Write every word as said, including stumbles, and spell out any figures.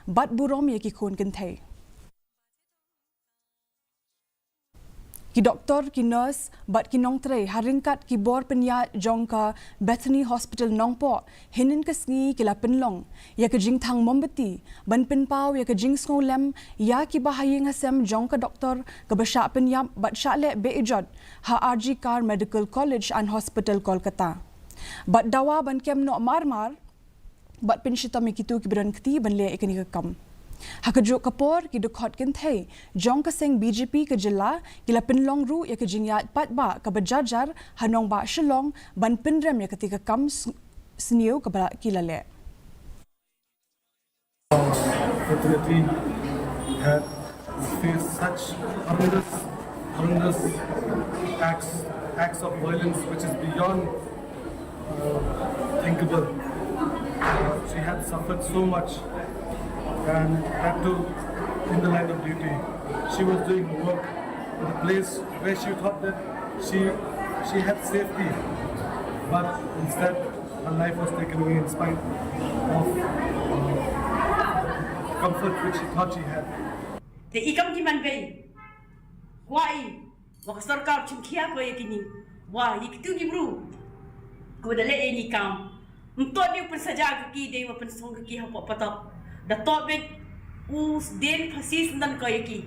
bad burom ïa ki khun kynthei. Ki doktor, ki nurse bad ki nongtrei ha ryngkat ki bor pynïaid jong ka Bethany Hospital Nongpoh hynnin ka sngi ki la pynlong ïa ka jingthang mombati ban pynpaw ïa ka jingsngewlem ïa ki bahaïing hasem jong ka doktor kaba shah pynïap bad shah leh be-ijot ha R G Kar Medical College and Hospital, Kolkata, bad dawa ban kem noh mar mar bad pynshitom ïa kito kiba don kti ban leh ïa kane ka kam. Ha kajuh ka por, ki dkhot kynthei jong ka seng B J P ka jylla ki la pynlong ruh ïa ka jingïaid paidbah kaba jar jar ha nongbah Shillong ban pynrem ïa kata ka kam s-, sniew kaba ki la leh. Definitely had faced such horrendous, horrendous acts, acts of violence which is beyond uh, thinkable. Uh, she had suffered so much, and that too in the line of duty. She was doing her work at a place where she thought that she she had safety, but instead her life was taken away in spite of uh, comfort which she thought she had. Te i kam ki man bei. Wa i, wa ka sorkar chim khia ko ïa kini. Wa i kitu ki bru. Ko da leh ïa ni kam. Mto ni u pynsaja ka ki dei wa pynsong ka ki hapoh patok. Da to bit u sden phasi syndan ko ïa ki.